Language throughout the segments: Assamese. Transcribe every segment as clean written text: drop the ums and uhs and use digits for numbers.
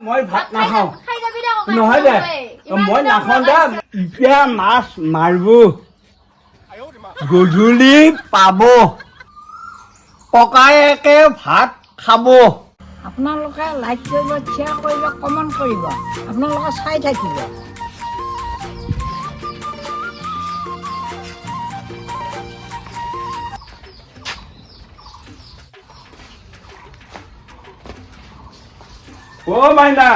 মই ভাত নাখাওঁ। খাই যাবি দে ককাই। নহয় দে, মই নাখাওঁ দে। এতিয়া মাছ মাৰিব, গধূলি পাব, ককায়েকে ভাত খাব। আপোনালোকে লাইক কৰিব, শ্বেয়াৰ কৰিব, কমেণ্ট কৰিব, আপোনালোকে চাই থাকিব। অ মাইনা।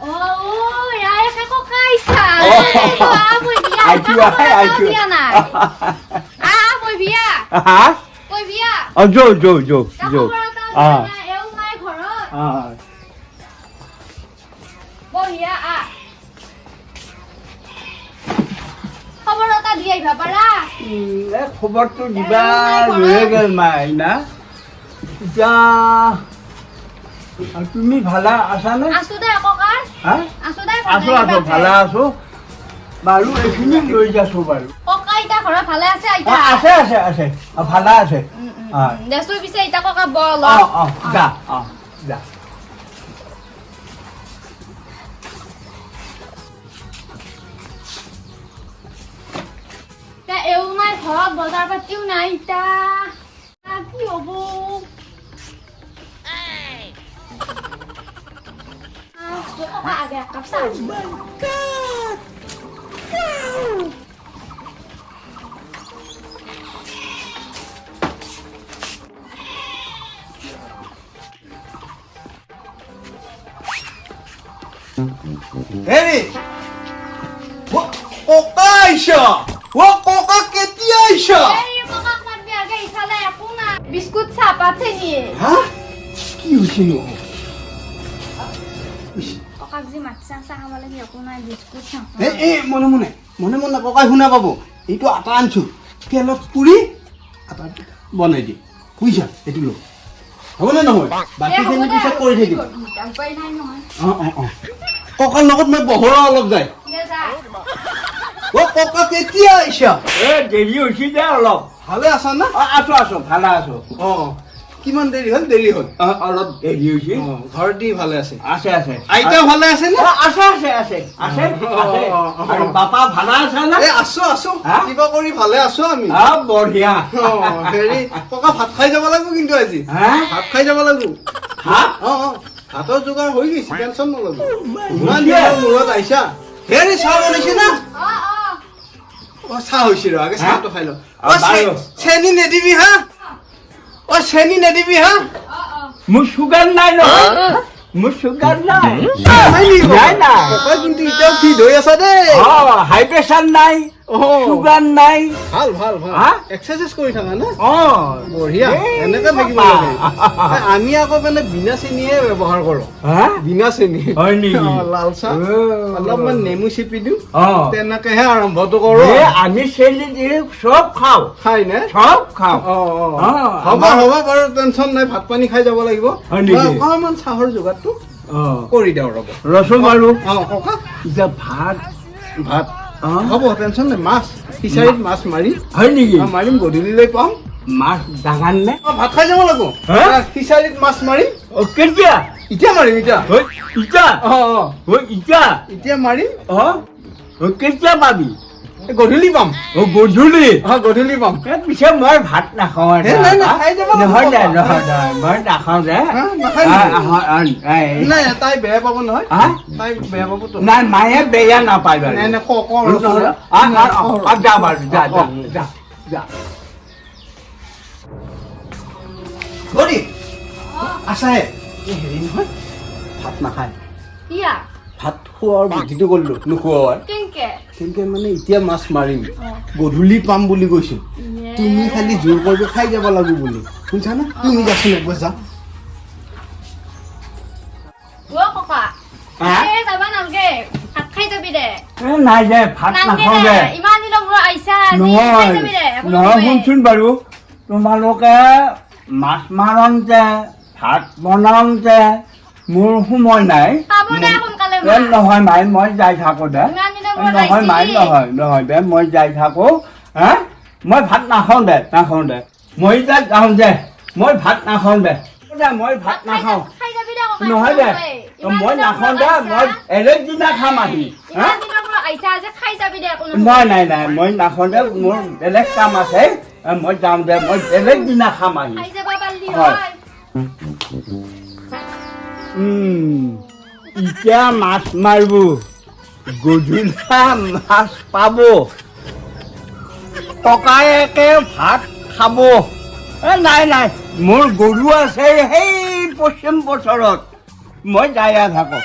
অ অ, ইয়াকে ককাই আইছা। আইছো, আইছো। আহ, বহিয়া। হা? বহিয়া। অ, যৌ যৌ যৌ যৌ। অ, এও নাই ঘৰত। বহিয়া, আহ। খবৰ এটা দি আহিবা পাৰা। এই খবৰটো দিবা ৰৈ গ'ল মাইনা। এতিয়া তুমি ভালা আছানে? আছো দে ককা। হা? আছো দে। আছো আছো, ভালে আছো বাৰু। এইখিনি লৈ যাছো বাৰু। ককা এতিয়া ঘৰত ভালে আছে? আইতা? আছে আছে আছে, ভালে আছে। দেচোন পিছে এতিয়া ককা বল। অ অ, যা, অ যা। এও নাই ঘৰত, বজাৰ পাতিও নাই, ইতা কি হ'ব? ককা, আগে একাপ চাহ। হেৰি, ককা আহিছ? অ ককা, কেতিয়া আহিছ? বিস্কুট চাহপাত চেনি। হা, কি হৈছে নো? ককাক যি মাতছা, চাহ খাব লাগি একো নাই, বিস্কুট চাহ। এই, মনে মনে মনে মনে, ককাই শুনা পাব। এইটো আটা আনছো, তেলত পুৰি আটা বনাই দি, বুজিছা? এইটো ল, হ'বনে নহয়? বাকীখিনি পিছত কৰি থাকিম। অঁ অঁ অঁ, ককাৰ লগত মই বহৰা অলপ যায়। অ ককা, কেতিয়া আহিছা? এ দেৰি হৈছে দে অলপ। ভালে আছা না? অ, আছো আছো, ভালে আছো। অ, কিমান দেৰি হ'ল? দেৰি হ'ল। অ, অলপ দেৰি হৈছে। ঘৰত দি ভালে আছে? আছে আছে। আইতা ভালে আছে নে? আছে আছে আছে আছে আছে। আৰু বাপা ভালে আছে না? এ আছো আছো, কিবা কৰি ভালে আছো আমি। অ, বঢ়িয়া। অ হেৰি ককা, ভাত খাই যাব লাগিব কিন্তু আজি। ভাত খাই যাব লাগিব। ভাত? অ অ, ভাতৰ যোগাৰ হৈ গৈছে, টেনচন নল'ব। ইমান দিনৰ মূৰত আহিছা। হেৰি, চাহ বনাইছে না? অ, চাহ হৈছে ৰ, আগে চাহটো খাই ল। অ, চেনি নিদিবি হা। অ, চেনি নিদিবি হা। মোৰ চুগাৰ নাই নহয়, মোৰ চুগাৰ নাই। নাই নাই। ককা কিন্তু এতিয়াও ফিট হৈ আছা দেই। অ, হাই প্ৰেছাৰ নাই, চুগাৰ নাই। ভাল ভাল ভাল। এক্সাৰচাইজ কৰি থাকা না? অ, বঢ়িয়া, এনেকে থাকিব লাগে। আমি আকৌ মানে বিনা চেনিয়ে ব্যৱহাৰ কৰো। বিনা চেনি? হয় নেকি? লাল চাহ অলপমান নেমু চেপি দিওঁ, তেনেকেহে আৰম্ভটো কৰো। আমি চেনি দি চব খাওঁ। খাই নে? চব খাওঁ। হ'ব হ'ব বাৰু, টেনচন নাই। ভাত পানী খাই যাব লাগিব। অকণমান চাহৰ যোগাৰটো কৰি দিওঁ, ৰ'ব। ৰচোন বাৰু। অ ককা, এতিয়া ভাত ভাত হ'ব, টেনচন নাই। মাছ ফিচাৰীত মাছ মাৰি। হয় নেকি? মাৰিম, গধূলিলৈ পাম। মাছ ডাঙৰ নে? অ, ভাত খাই যাব লাগিব। ফিচাৰীত মাছ মাৰিম। অ, কেতিয়া? এতিয়া মাৰিম, এতিয়া। এতিয়া? অ অ, এতিয়া। এতিয়া মাৰিম। অ, কেতিয়া পাবি? গধূলি পাম। অ, গধূলি? অ, গধূলি পাম। পিছে মই ভাত নাখাওঁ। নহয় দে, নহয় নহয়, মই নাখাওঁ দে। নাই, তাই বেয়া পাব নহয়। তাই বেয়া পাব। নাই, মায়ে বেয়া নাপায় বাৰু। নাই নাই, যা বাৰু, যা যা যা যা। আছাহে? হেৰি নহয়, ভাত নাখায়। ভাত খোৱাৰ বুদ্ধিটো কৰিলো, নোখোৱাৰ কেনেকে মানে, এতিয়া মাছ মাৰিম, গধূলি পাম বুলি কৈছো। তুমি খালি জোৰ কৰিব, খাই যাব লাগিব বুলি, শুনছা না? তুমি যাচোন একবাৰ, যা। নাই দে, ভাত নাখাওঁ দে। নহয় নহয়, শুনচোন বাৰু, তোমালোকে মাছ মাৰোঁতে ভাত বনাওঁতে মোৰ সময় নাই। নহয় মাই, মই যাই থাকো দে। নহয় মাই, নহয় নহয় দে, মই যাই থাকো। হা, মই ভাত নাখাওঁ দে, নাখাওঁ দে। মই এতিয়া যাওঁ দে, মই ভাত নাখাওঁ দে, মই ভাত নাখাওঁ। নহয় দে। ইমান মই দিনৰ নাখাওঁ মূৰত দে, আহিছা। মই বেলেগ দিনা খাম আহি। হা? ইমান দিনৰ মূৰত আহিছা যে খাই যাবি দে, একো নহয়। নাই নাই নাই, মই নাখাওঁ দে, মোৰ বেলেগ কাম আছে। মই যাওঁ দে, মই বেলেগ দিনা খাম আহি। খাই যাব পাৰিলি হয়। হয়। এতিয়া মাছ মাৰিব, গধূলা মাছ পাব, ককায়েকে ভাত খাব। এ নাই নাই, মোৰ গৰু আছে সেই পশ্চিম বছৰত, মই যায়ে থাকোঁ।